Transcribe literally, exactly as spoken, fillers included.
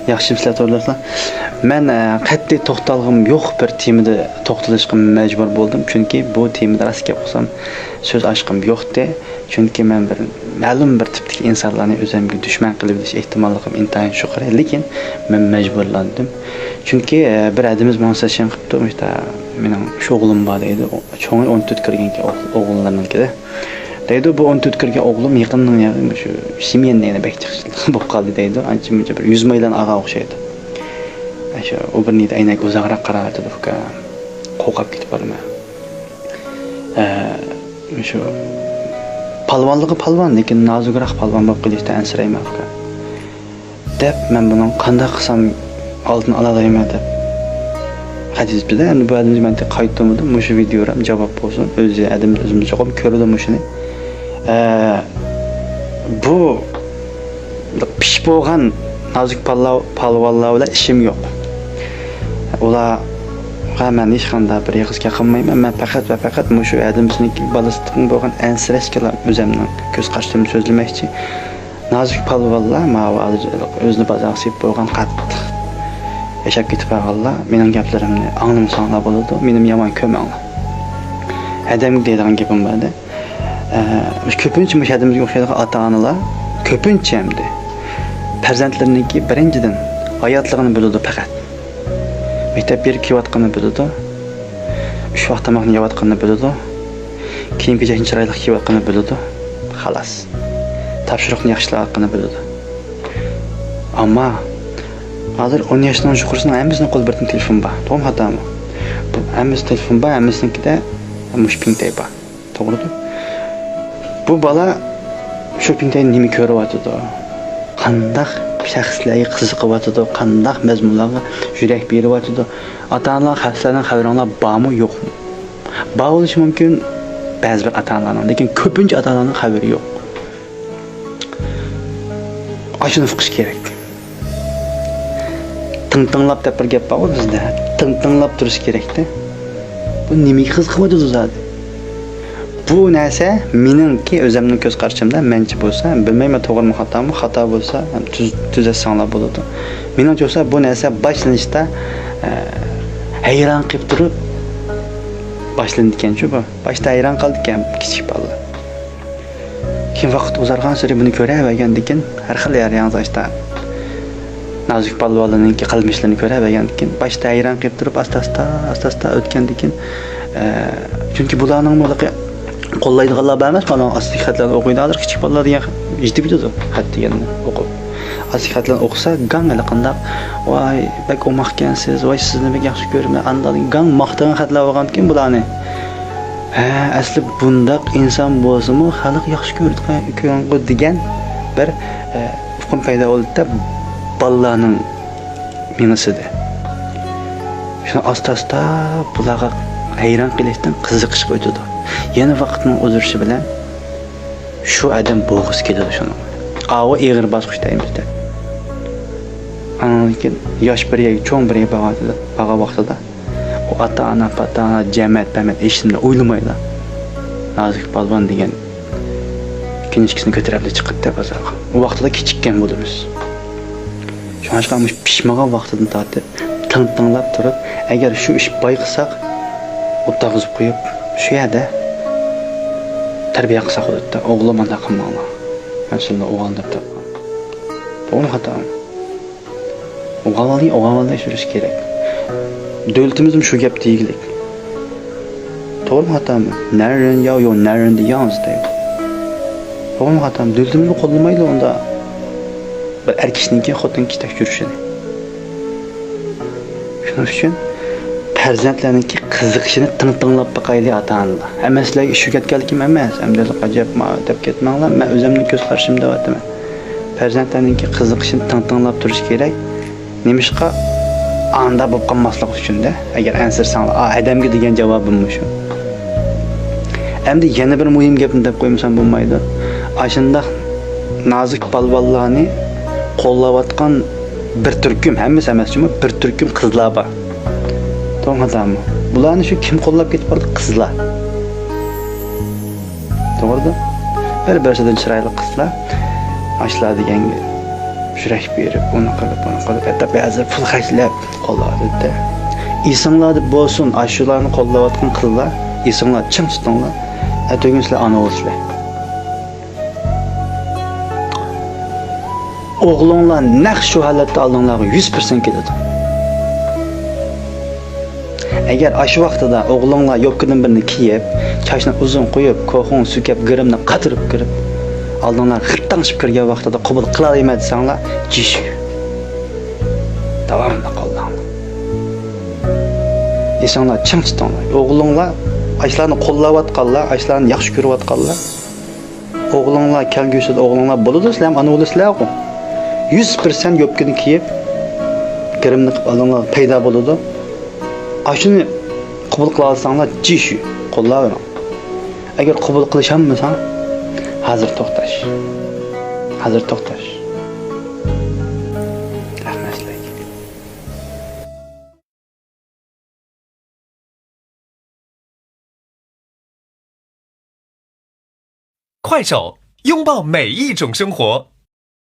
ياخشىمۇسىلەر تورداشلار؟ مەن، ئە، قەتئىي توختالغۇم يوق بىر تېمىدا توختىلىشقا مەجبۇر بولدۇم، چۈنكى بۇ تېمىدا راست گەپ قىلسام سۆز ئاچقۇم يوقتى. چۈنكى مەن بىر مەلۇم بىر تىپتىكى ئىنسانلارنى ئۆزۈمگە دۈشمەن قىلىۋېلىش ئېھتىماللىقىم ئىنتايىن يۇقىرى، لېكىن مەن مەجبۇرلاندىم. چۈنكى، ئە، بىر ھەدىمىز ماڭا سەشيەن قىپتۇ، مۇشتا مېنىڭ ئۈچ ئوغلۇم بار دەيدۇ، چوڭى ئون تۆت كىرگەنكى ئوغ-، ئوغۇللارنىڭكىدە. دەيدۇ، بۇ ئون تۆت كىرگەن ئوغلۇم يېقىندىن يېقىن شۇ شىميەننى يەنە بەك چىقىشلىق بولۇپ قالدى دەيدۇ. ئانچە مۇنچە بىر يۈز مايلان ئالغان ئوخشايدۇ. شۇ ئۇ بىر نىيەت ئەينەك ئۇزاقراق قاراۋاتىدۇ ئۇكام. قورقۇپ كېتىپ قالىمەن. ئە، شۇ پالۋانلىقى پالۋان، لېكىن نازۇكراق پالۋان بولۇپ قېلىشتا ئەنسىرەيمەن ئۇكام. دەپ، مەن بۇنىڭ قانداق قىلسام ئالدىنى ئالالايمەن دەپ خەت يېزىپتىدە. ئەمدى بۇ ھەدىمىزگە مەن قايتۇرمىدىم. مۇشۇ ۋىدىيو ھەم جاۋاب بولسۇن. ئۆزى ھەدىمىز ئۆزىمىز چوقۇم كۆرىدۇ مۇشۇنى. ئە، بۇ پىش بولغان نازۇك پاللا-، پالۋانلار بىلەن ئىشىم يوق. ئۇلارغا مەن ھېچقانداق بىر ئېغىز گەپ قىلمايمەن. مەن پەقەت ۋە پەقەت مۇشۇ ھەدىمىزنىڭكى بالىسىدىن بولغان ئەنسىرەشكىلا ئۆزۈمنىڭ كۆز قارىشىمنى سۆزلىمەكچى. نازۇك پالۋانلار، ماۋۇ ھازىر ئۆزىنى بازارغا سېلىپ بولغان قاتتىق ياشاپ كېتىپ قالغانلار مېنىڭ گەپلىرىمنى ئاڭلىمىساڭلار بولىدۇ، مېنىمۇ يامان كۆرمەڭلار. ھەدەمگە دەيدىغان گېپىم بار-دە. ئە، كۆپىنچە مۇشۇ ھەدىمىزگە ئوخشايدىغان ئاتا-ئانىلار كۆپىنچە ئەمدى پەرزەنتلىرىنىڭكى بىرىنچىدىن ھاياتلىقىنى بىلىدۇ پەقەت. مەكتەپ بېرىپ كېلىۋاتقىنىنى بىلىدۇ. ئۈچ ۋاق تاماقنى يەۋاتقىنىنى بىلىدۇ. كىيىم-كېچەكنى چىرايلىق كىيىۋاتقىنىنى بىلىدۇ. خالاس. تاپشۇرۇقنى ياخشى ئىشلەۋاتقىنىنى بىلىدۇ. ئەمما ھازىر ئون ياشنىڭ يۇقىرىسىنىڭ ھەممىسىنىڭ قولىدا بىردىن تېلېفون بار. توغرىمۇ خاتامۇ؟ بۇ ھەممىسى تېلېفون بار، ھەممىسىنىڭكىدە مۇشۇ پىڭتەي بار. توغرىدۇر. بۇ بالا شۇ پىڭتەيدە نېمە كۆرۈۋاتىدۇ؟ قانداق شەخسلەرگە قىزىقىۋاتىدۇ؟ قانداق مەزمۇنلارغا يۈرەك بېرىۋاتىدۇ؟ ئاتا-ئانىلار، خەۋەرلەرنىڭ خەۋىرىڭلار بارمۇ، يوقمۇ؟ بار بولۇشى مۇمكىن بەزى بىر ئاتا-ئانىلارنىڭ، لېكىن كۆپىنچە ئاتا-ئانىلارنىڭ خەۋىرى يوق. ئاشۇنى ئۇقۇش كېرەك. تىڭ تىڭلاپ دەپ بىر گەپ بارغۇ بىزدە. تىڭ تىڭلاپ تۇرۇش كېرەكتە. بۇ نېمىگە قىزىقىۋاتىدۇ زادى؟ بۇ نەرسە مېنىڭكى، ئۆزۈمنىڭ كۆز قارىشىمدا، مەنچە بولسا، بىلمەيمەن توغرىمۇ خاتامۇ، خاتا بولسا تۈز-، تۈزەتسەڭلار بولىدۇ. مېنىڭچە بولسا بۇ نەرسە باشلىنىشتا، ئە، ھەيران قېلىپ تۇرۇپ باشلىنىدىكەنچۇ بۇ. باشتا ھەيران قالىدىكەن كىچىك بالىلار. كېيىن ۋاقىت ئۇزارغانسېرى بۇنى كۆرەۋەرگەندىكىن، ھەر خىل يەر ياڭزاشتا نازۇك پالۋانلارنىڭكى قىلمىشلىرىنى كۆرەۋەرگەندىكىن، باشتا ھەيران قېلىپ تۇرۇپ، ئاستا-ئاستا، ئاستا-ئاستا ئۆتكەندىكىن، ئە، چۈنكى بۇلارنىڭ بۇلىقى قوللايدىغانلار بار ئەمەس، مانا ئاستىكى خەتلەرنى ئوقۇيدۇ. ھازىر كىچىك بالىلار دېگەن يېتىپ كېتىدۇ خەت دېگەننى ئوقۇپ. ئاستىكى خەتلەرنى ئوقۇسا، گاڭ ھېلىقانداق، ۋاي، بەك ئوماقكەنسىز، ۋاي، سىزنى بەك ياخشى كۆرىمەن، ئاندىن گاڭ ماختىغان خەتلەر بولغاندىكىن بۇلارنى. ھە، ئەسلى بۇنداق ئىنسان بولسىمۇ، خەلق ياخشى كۆرىدىغان، كۆرىدىغان دېگەن بىر، ئە، ئۇقۇم پەيدا بولدى-دە بالىلارنىڭ مېڭىسىدە. شۇنى ئاستا-ئاستا بۇلارغا ھەيران قېلىشتىن قىزىقىشقا ئۆتىدۇ. يەنە ۋاقىتنىڭ ئۇزىرىشى بىلەن شۇ ئادەم بوغۇسى كېلىدۇ شۇنىڭ. ئاۋۇ ئېغىر باسقۇچ دەيمىز-دە. ئاندىن كېيىن ياش بىر يەرگە، چوڭ بىر يەرگە بارغان، بارغان ۋاقتىدا ئۇ ئاتا-ئانا، پاتا-ئانا، جەمەت-پەمەت ھېچنېمىنى ئويلىمايلا، نازۇك پالۋان دېگەن كىنىشكىسىنى كۆتۈرۈپلا چىقىپتۇ بازارغا. ئۇ ۋاقتىدا كىچىككەن بولىمىز. شۇڭلاشقا مۇشۇ پىشمىغان ۋاقتىدىن تارتىپ تىڭ تىڭلاپ تۇرۇپ، ئەگەر شۇ ئىش بايقىساق، ئوتتۇرىغا قويۇپ، شۇ يەردە تەربىيە قىلساق بولىدۇ. ئوغلۇم، ئانداق قىلماڭلار، مەن سىلەرنى ئوغۇل دەپ تاپقان. توغرىمۇ خاتامۇ؟ ئوغۇل ئوغۇل دەپ يۈرۈش كېرەك. دۆلىتىمىزمۇ شۇ گەپكە ئىگىلىك. توغرىمۇ خاتامۇ؟ 男人要有男人的样子 دەيدۇ. توغرىمۇ خاتامۇ؟ دۆلىتىمىزمۇ قوللىمايدۇ ئۇنداق بىر ئەر كىشىنىڭكى خوتۇن كىشىدەك يۈرۈشىنى. شۇنىڭ ئۈچۈن پەرزەنتلەرنىڭكى قىزىقىشىنى تىڭ تىڭلاپ باقايلى ئاتا-ئانىلار. ھەممە سىلەرگە ئىش ئۆگەتكەنلىكىم ئەمەس. ئەمدى ئەجەب ما دەپ كەتمەڭلار. مەن ئۆزۈمنىڭ كۆز قارىشىمدا دەۋاتىمەن. پەرزەنتلەرنىڭكى قىزىقىشىنى تىڭ تىڭلاپ تۇرۇش كېرەك. نېمىشقا؟ ئاندا بولۇپ قالماسلىق ئۈچۈن-دە. ئەگەر ئەنسىرىسەڭلار، ئا، ئادەمگە دېگەن جاۋابىم مۇشۇ. ئەمدى يەنە بىر مۇھىم گەپنى دەپ قويمىسام بولمايدۇ. ئاشۇنداق نازۇك پالۋانلارنى قوللاۋاتقان بىر تۈركۈم، ھەممىسى ئەمەس جۇمۇ، بىر تۈركۈم قىزلار بار. توغرىمۇ خاتامۇ؟ بۇلارنى شۇ كىم قوللاپ كېتىپ قالدى؟ قىزلار. توغرىدۇر. بىر-بىرسىدىن چىرايلىق قىزلار. ئاشۇلار دېگەن يۈرەك بېرىپ، ئۇنى قىلىپ، بۇنى قىلىپ، ھەتتا بەزىلەر پۇل خەجلەپ قوللاۋاتىدۇ. ئېسىڭلاردا بولسۇن، ئاشۇلارنى قوللاۋاتقان قىزلار، ئېسىڭلار چىڭ تۇتۇڭلار. ئەتىگۈن سىلەر ئانا بولىسىلەر. ئوغلۇڭلار نەق شۇ ھالەتتە ئالدىڭلارغا يۈز پىرسەنت كېلىدۇ. ئەگەر ئاشۇ ۋاقتىدا ئوغلۇڭلار يوپكىدىن بىرنى كىيىپ، چاچنى ئۇزۇن قويۇپ، كوخۇڭ سۈكەپ، گىرىمنى قاتۇرۇپ كىرىپ، ئالدىڭلارغا غىرتاڭشىپ كىرگەن ۋاقتىدا قوبۇل قىلالايمەن دېسەڭلار، جىشۈ. داۋاملىق قوللاڭلار. ئېسىڭلار چىڭ تۇتۇڭلار. ئوغلۇڭلار، ئاشۇلارنى قوللاۋاتقانلار، ئاشۇلارنى ياخشى كۆرۈۋاتقانلار، ئوغلۇڭلار كەلگۈسىدە ئوغلۇڭلار بولىدۇ، سىلەر ھەم ئانا بولىسىلەرغۇ. يۈز پىرسەنت يوپكىنى كىيىپ، گىرىمنى قىلىپ ئالدىڭلار پەيدا بولىدۇ. ئاشۇنى قوبۇل قىلالىساڭلار، جىشۈ، قوللاۋېرىڭ. ئەگەر قوبۇل قىلىشالمىساڭ، ھازىر توختاش. ھازىر توختاش. رەھمەت سىلەرگە. 快手，拥抱每一种生活。